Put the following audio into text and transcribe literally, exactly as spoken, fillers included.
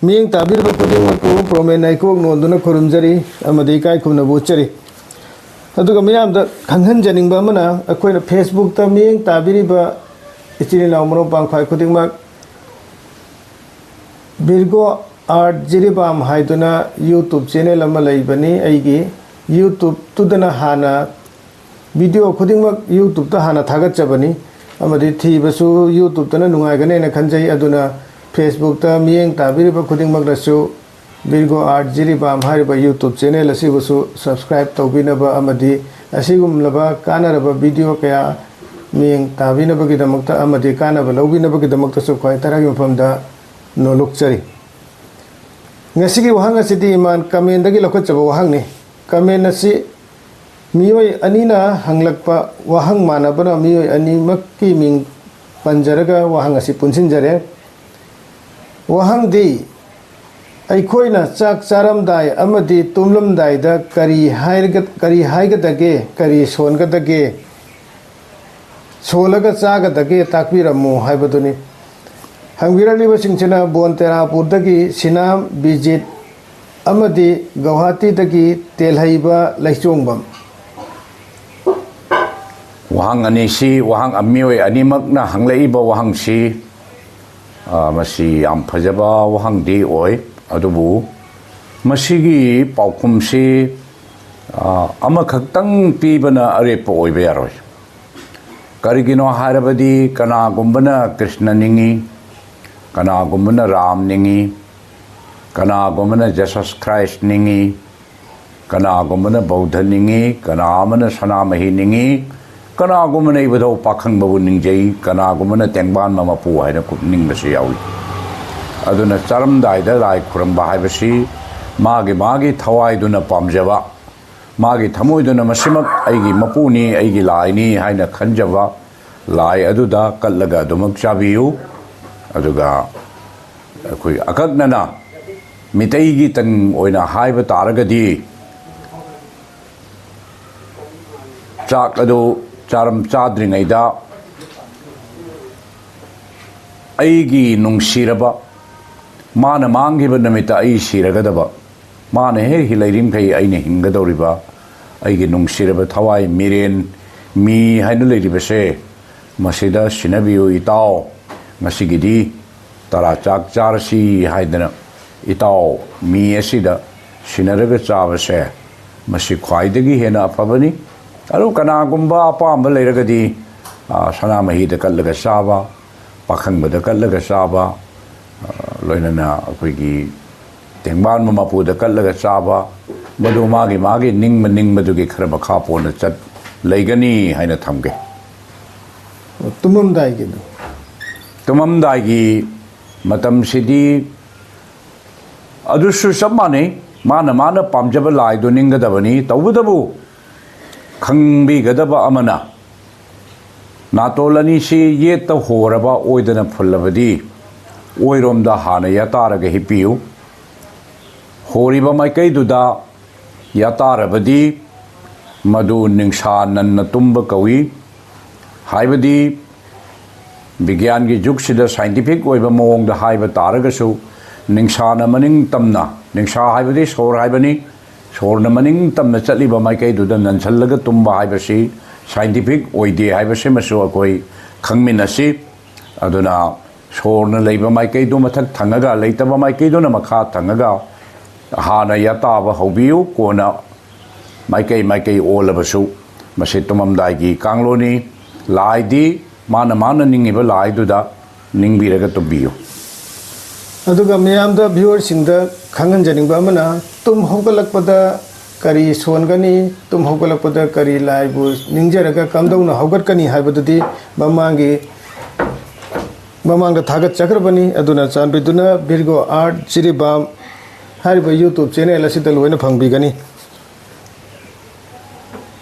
ꯃꯤꯠꯌꯦꯡ ꯇꯥꯕꯤꯔꯤꯕ ꯈꯨꯗꯤꯡꯃꯛꯄꯨ ꯄ꯭ꯔꯣꯃꯦꯟ ꯅꯥꯏꯀꯣꯛ ꯅꯣꯟꯗꯨꯅ ꯈꯨꯔꯨꯝꯖꯔꯤ ꯑꯃꯗꯤ ꯏꯀꯥꯏ ꯈꯨꯝꯅꯕ ꯎꯠꯆꯔꯤ꯫ ꯑꯗꯨꯒ ꯃꯤꯌꯥꯝꯗ ꯈꯪꯍꯟꯖꯅꯤꯡꯕ ꯑꯃꯅ, ꯑꯩꯈꯣꯏꯅ ꯐꯦꯁꯕꯨꯛꯇ ꯃꯤꯠꯌꯦꯡ ꯇꯥꯕꯤꯔꯤꯕ ꯏꯆꯤꯜ ꯏꯅꯥꯎ ꯃꯔꯨꯞ ꯃꯄꯥꯡ ꯈ꯭ꯋꯥꯏ ꯈꯨꯗꯤꯡꯃꯛ ꯕꯤꯔꯒꯣ ꯑꯥꯔꯠ ꯖꯤꯔꯤꯕꯥꯝ ꯍꯥꯏꯗꯨꯅ ꯌꯨꯇ꯭ꯌꯨꯕ ꯆꯦꯅꯦꯜ ꯑꯃ ꯂꯩꯕꯅꯤ ꯑꯩꯒꯤ꯫ ꯌꯨꯇ꯭ꯌꯨꯕꯇꯨꯗꯅ ꯍꯥꯟꯅ ꯚꯤꯗꯤꯑꯣ ꯈꯨꯗꯤꯡꯃꯛ ꯌꯨꯇ꯭ꯌꯨꯕꯇ ꯍꯥꯟꯅ ꯊꯥꯒꯠꯆꯕꯅꯤ ꯑꯃꯗꯤ ꯊꯤꯕꯁꯨ ꯌꯨꯇ꯭ꯌꯨꯕꯇꯅ ꯅꯨꯡꯉꯥꯏꯒꯅꯦꯅ ꯈꯟꯖꯩ꯫ ꯑꯗꯨꯅ ꯐꯦꯁꯕꯨꯛꯇ ꯃꯤꯠꯌꯦꯡ ꯇꯥꯕꯤꯔꯤꯕ ꯈꯨꯗꯤꯡꯃꯛꯅꯁꯨ ꯕꯤꯔꯒꯣ ꯑꯥꯔꯠ ꯖꯤꯔꯤꯕꯥꯝ ꯍꯥꯏꯔꯤꯕ ꯌꯨꯇ꯭ꯌꯨꯕ ꯆꯦꯅꯦꯜ ꯑꯁꯤꯕꯨꯁꯨ ꯁꯕꯁꯀ꯭ꯔꯥꯏꯕ ꯇꯧꯕꯤꯅꯕ ꯑꯃꯗꯤ ꯑꯁꯤꯒꯨꯝꯂꯕ ꯀꯥꯟꯅꯔꯕ ꯚꯤꯗꯤꯑꯣ ꯀꯌꯥ ꯃꯤꯠꯌꯦꯡ ꯇꯥꯕꯤꯅꯕꯒꯤꯗꯃꯛꯇ ꯑꯃꯗꯤ ꯀꯥꯟꯅꯕ ꯂꯧꯕꯤꯅꯕꯒꯤꯗꯃꯛꯇꯁꯨ ꯈ꯭ꯋꯥꯏ ꯇꯔꯥꯒꯤ ꯃꯐꯝꯗ ꯅꯣꯂꯨꯛꯆꯔꯤ꯫ ꯉꯁꯤꯒꯤ ꯋꯥꯍꯪ ꯑꯁꯤꯗꯤ ꯏꯃꯥꯟ ꯀꯃꯦꯟꯗꯒꯤ ꯂꯧꯈꯠꯆꯕ ꯋꯥꯍꯪꯅꯤ꯫ ꯀꯃꯦꯟ ꯑꯁꯤ ꯃꯤꯑꯣꯏ ꯑꯅꯤꯅ ꯍꯪꯂꯛꯄ ꯋꯥꯍꯪ ꯃꯥꯟꯅꯕꯅ ꯃꯤꯑꯣꯏ ꯑꯅꯤꯃꯛꯀꯤ ꯃꯤꯡ ꯄꯟꯖꯔꯒ ꯋꯥꯍꯪ ꯑꯁꯤ ꯄꯨꯟꯁꯤꯟꯖꯔꯦ꯫ ꯋꯥꯍꯪꯗꯤ, ꯑꯩꯈꯣꯏꯅ ꯆꯥꯛ ꯆꯥꯔꯝꯗꯥꯏ ꯑꯃꯗꯤ ꯇꯨꯝꯂꯝꯗꯥꯏꯗ ꯀꯔꯤ ꯍꯥꯏꯔꯒ-, ꯀꯔꯤ ꯍꯥꯏꯒꯗꯒꯦ, ꯀꯔꯤ ꯁꯣꯟꯒꯗꯒꯦ, ꯁꯣꯜꯂꯒ ꯆꯥꯒꯗꯒꯦ ꯇꯥꯛꯄꯤꯔꯝꯃꯨ ꯍꯥꯏꯕꯗꯨꯅꯤ꯫ ꯍꯪꯕꯤꯔꯛꯂꯤꯕꯁꯤꯡꯁꯤꯅ ꯕꯣꯟ ꯇꯦꯔꯥꯄꯨꯔꯗꯒꯤ ꯁꯤꯅꯥꯝ ꯕꯤꯖꯤꯠ ꯑꯃꯗꯤ ꯒꯧꯍꯥꯇꯤꯗꯒꯤ ꯇꯦꯜꯍꯩꯕ ꯂꯩꯆꯣꯡꯕꯝ꯫ ꯋꯥꯍꯪ ꯑꯅꯤꯁꯤ, ꯋꯥꯍꯪ ꯃꯤꯑꯣꯏ ꯑꯅꯤꯃꯛꯅ ꯍꯪꯂꯛꯏꯕ ꯋꯥꯍꯪꯁꯤ, ꯑ, ꯃꯁꯤ ꯌꯥꯝ ꯐꯖꯕ ꯋꯥꯍꯪꯗꯤ ꯑꯣꯏ꯫ ꯑꯗꯨꯕꯨ ꯃꯁꯤꯒꯤ ꯄꯥꯎꯈꯨꯝꯁꯤ, ꯑ, ꯑꯃꯈꯛꯇꯪ ꯄꯤꯕꯅ ꯑꯔꯦꯞꯄ ꯑꯣꯏꯕ ꯌꯥꯔꯣꯏ꯫ ꯀꯔꯤꯒꯤꯅꯣ ꯍꯥꯏꯔꯕꯗꯤ ꯀꯅꯥꯒꯨꯝꯕꯅ ꯀ꯭ꯔꯤꯁꯅ ꯅꯤꯡꯏ, ꯀꯅꯥꯒꯨꯝꯕꯅ ꯔꯥꯝ ꯅꯤꯡꯏ, ꯀꯅꯥꯒꯨꯝꯕꯅ ꯖꯤꯁꯁ ꯈ꯭ꯔꯥꯏꯁ ꯅꯤꯡꯏ, ꯀꯅꯥꯒꯨꯝꯕꯅ ꯕꯧꯙ ꯅꯤꯡꯏ, ꯀꯅꯥ ꯑꯃꯅ ꯁꯅꯥꯃꯍꯤ ꯅꯤꯡꯏ, ꯀꯅꯥꯒꯨꯝꯕꯅ ꯏꯕꯨꯙꯧ ꯄꯥꯈꯪꯕꯕꯨ ꯅꯤꯡꯖꯩ, ꯀꯅꯥꯒꯨꯝꯕꯅ ꯇꯦꯡꯕꯥꯟꯕ ꯃꯄꯨ ꯍꯥꯏꯅ ꯀꯨꯞ-, ꯅꯤꯡꯕꯁꯨ ꯌꯥꯎꯏ꯫ ꯑꯗꯨꯅ ꯆꯥꯔꯝꯗꯥꯏꯗ ꯂꯥꯏ ꯈꯨꯔꯝꯕ ꯍꯥꯏꯕꯁꯤ ꯃꯥꯒꯤ ꯃꯥꯒꯤ ꯊꯋꯥꯏꯗꯨꯅ ꯄꯥꯝꯖꯕ, ꯃꯥꯒꯤ ꯊꯃꯣꯏꯗꯨꯅ ꯃꯁꯤꯃꯛ ꯑꯩꯒꯤ ꯃꯄꯨꯅꯤ, ꯑꯩꯒꯤ ꯂꯥꯏꯅꯤ ꯍꯥꯏꯅ ꯈꯟꯖꯕ ꯂꯥꯏ ꯑꯗꯨꯗ ꯀꯠꯂꯒ ꯑꯗꯨꯃꯛ ꯆꯥꯕꯤꯌꯨ꯫ ꯑꯗꯨꯒ ꯑꯩꯈꯣꯏ ꯑꯀꯛꯅꯅ ꯃꯤꯇꯩꯒꯤ ꯇꯪ ꯑꯣꯏꯅ ꯍꯥꯏꯕ ꯇꯥꯔꯒꯗꯤ, ꯆꯥꯛ ꯑꯗꯨ ꯆꯥꯔꯝ ꯆꯥꯗ꯭ꯔꯤꯉꯩꯗ ꯑꯩꯒꯤ ꯅꯨꯡꯁꯤꯔꯕ ꯃꯥꯅ ꯃꯥꯡꯈꯤꯕ ꯅꯨꯃꯤꯠꯇ ꯑꯩ ꯁꯤꯔꯒꯗꯕ, ꯃꯥꯅ ꯍꯦꯛ ꯂꯩꯔꯤꯃꯈꯩ ꯑꯩꯅ ꯍꯤꯡꯒꯗꯧꯔꯤꯕ, ꯑꯩꯒꯤ ꯅꯨꯡꯁꯤꯔꯕ ꯊꯋꯥꯏ ꯃꯤꯔꯦꯟ, ꯃꯤ ꯍꯥꯏꯅ ꯂꯩꯔꯤꯕꯁꯦ, ꯃꯁꯤꯗ ꯁꯤꯟꯅꯕꯤꯌꯨ ꯏꯇꯥꯎ꯫ ꯉꯁꯤꯒꯤꯗꯤ ꯇꯔꯥ ꯆꯥꯛ ꯆꯥꯔꯁꯤ ꯍꯥꯏꯗꯅ ꯏꯇꯥꯎ ꯃꯤ ꯑꯁꯤꯗ ꯁꯤꯟꯅꯔꯒ ꯆꯥꯕꯁꯦ, ꯃꯁꯤ ꯈ꯭ꯋꯥꯏꯗꯒꯤ ꯍꯦꯟꯅ ꯑꯐꯕꯅꯤ꯫ ꯑꯗꯨ ꯀꯅꯥꯒꯨꯝꯕ ꯑꯄꯥꯝꯕ ꯂꯩꯔꯒꯗꯤ, ꯑ, ꯁꯅꯥꯃꯍꯤꯗ ꯀꯠꯂꯒ ꯆꯥꯕ, ꯄꯥꯈꯪꯕꯗ ꯀꯠꯂꯒ ꯆꯥꯕ, ꯑ, ꯂꯣꯏꯅꯅ ꯑꯩꯈꯣꯏꯒꯤ ꯇꯦꯡꯕꯥꯟꯕ ꯃꯄꯨꯗ ꯀꯠꯂꯒ ꯆꯥꯕ, ꯃꯗꯨ ꯃꯥꯒꯤ ꯃꯥꯒꯤ ꯅꯤꯡꯕ ꯅꯤꯡꯕꯗꯨꯒꯤ ꯈꯔ ꯃꯈꯥ ꯄꯣꯟꯅ ꯆꯠ ꯂꯩꯒꯅꯤ ꯍꯥꯏꯅ ꯊꯝꯒꯦ꯫ ꯇꯨꯝꯃꯝꯗꯥꯏꯒꯤꯗꯣ꯫ ꯇꯨꯝꯃꯝꯗꯥꯏꯒꯤ ꯃꯇꯝꯁꯤꯗꯤ ꯑꯗꯨꯁꯨ ꯆꯞ ꯃꯥꯟꯅꯩ꯫ ꯃꯥꯅ ꯃꯥꯅ ꯄꯥꯝꯖꯕ ꯂꯥꯏꯗꯨ ꯅꯤꯡꯒꯗꯕꯅꯤ꯫ ꯇꯧꯕꯇꯕꯨ ꯈꯪꯕꯤꯒꯗꯕ ꯑꯃꯅ, ꯅꯥꯇꯣꯟ ꯑꯅꯤꯁꯤ ꯌꯦꯠꯇ ꯍꯣꯔꯕ ꯑꯣꯏꯗꯅ ꯐꯨꯜꯂꯕꯗꯤ, ꯑꯣꯏꯔꯣꯝꯗ ꯍꯥꯟꯅ ꯌꯥꯇꯥꯔꯒ ꯍꯤꯞꯄꯤꯌꯨ꯫ ꯍꯣꯔꯤꯕ ꯃꯥꯏꯀꯩꯗꯨꯗ ꯌꯥꯇꯥꯔꯕꯗꯤ, ꯃꯗꯨ ꯅꯤꯡꯁꯥ ꯅꯟꯅ ꯇꯨꯝꯕ ꯀꯧꯏ꯫ ꯍꯥꯏꯕꯗꯤ, ꯕꯤꯒ꯭ꯌꯥꯟꯒꯤ ꯖꯨꯒꯁꯤꯗ scientific ꯑꯣꯏꯕ ꯃꯑꯣꯡꯗ ꯍꯥꯏꯕ ꯇꯥꯔꯒꯁꯨ, ꯅꯤꯡꯁꯥꯅ ꯃꯅꯤꯡ ꯇꯝꯅ, ꯅꯤꯡꯁꯥ ꯍꯥꯏꯕꯗꯤ ꯁꯣꯔ ꯍꯥꯏꯕꯅꯤ, ꯁꯣꯔꯅ ꯃꯅꯤꯡ ꯇꯝꯅ ꯆꯠꯂꯤꯕ ꯃꯥꯏꯀꯩꯗꯨꯗ ꯅꯟꯁꯜꯂꯒ ꯇꯨꯝꯕ ꯍꯥꯏꯕꯁꯤ scientific ꯑꯣꯏꯗꯦ ꯍꯥꯏꯕꯁꯤꯃꯁꯨ ꯑꯩꯈꯣꯏ ꯈꯪꯃꯤꯟꯅꯁꯤ꯫ ꯑꯗꯨꯅ ꯁꯣꯔꯅ ꯂꯩꯕ ꯃꯥꯏꯀꯩꯗꯨ ꯃꯊꯛ ꯊꯪꯉꯒ, ꯂꯩꯇꯕ ꯃꯥꯏꯀꯩꯗꯨꯅ ꯃꯈꯥ ꯊꯪꯉꯒ ꯍꯥꯟꯅ ꯌꯥꯇꯥꯕ ꯍꯧꯕꯤꯌꯨ꯫ ꯀꯣꯟꯅ ꯃꯥꯏꯀꯩ ꯃꯥꯏꯀꯩ ꯑꯣꯜꯂꯕꯁꯨ, ꯃꯁꯤ ꯇꯨꯝꯃꯝꯗꯥꯏꯒꯤ ꯀꯥꯡꯂꯣꯟꯅꯤ꯫ ꯂꯥꯏꯗꯤ ꯃꯥꯅ ꯃꯥꯅ ꯅꯤꯡꯉꯤꯕ ꯂꯥꯏꯗꯨꯗ ꯅꯤꯡꯕꯤꯔꯒ ꯇꯨꯝꯕꯤꯌꯨ꯫ ꯑꯗꯨꯒ ꯃꯤꯌꯥꯝꯗ, viewerꯁꯤꯡꯗ ꯈꯪꯍꯟꯖꯅꯤꯡꯕ ꯑꯃꯅ, ꯇꯨꯝ ꯍꯧꯒꯠꯂꯛꯄꯗ ꯀꯔꯤ ꯁꯣꯟꯒꯅꯤ, ꯇꯨꯝ ꯍꯧꯒꯠꯂꯛꯄꯗ ꯀꯔꯤ ꯂꯥꯏꯕꯨ ꯅꯤꯡꯖꯔꯒ ꯀꯝꯗꯧꯅ ꯍꯧꯒꯠꯀꯅꯤ ꯍꯥꯏꯕꯗꯨꯗꯤ ꯃꯃꯥꯡꯒꯤ, ꯃꯃꯥꯡꯗ ꯊꯥꯒꯠꯆꯈ꯭ꯔꯕꯅꯤ꯫ ꯑꯗꯨꯅ ꯆꯥꯟꯕꯤꯗꯨꯅ Virgo Art ꯖꯤꯔꯤꯕꯥꯝ ꯍꯥꯏꯔꯤꯕ YouTube channel ꯑꯁꯤꯗ ꯂꯣꯏꯅ ꯐꯪꯕꯤꯒꯅꯤ꯫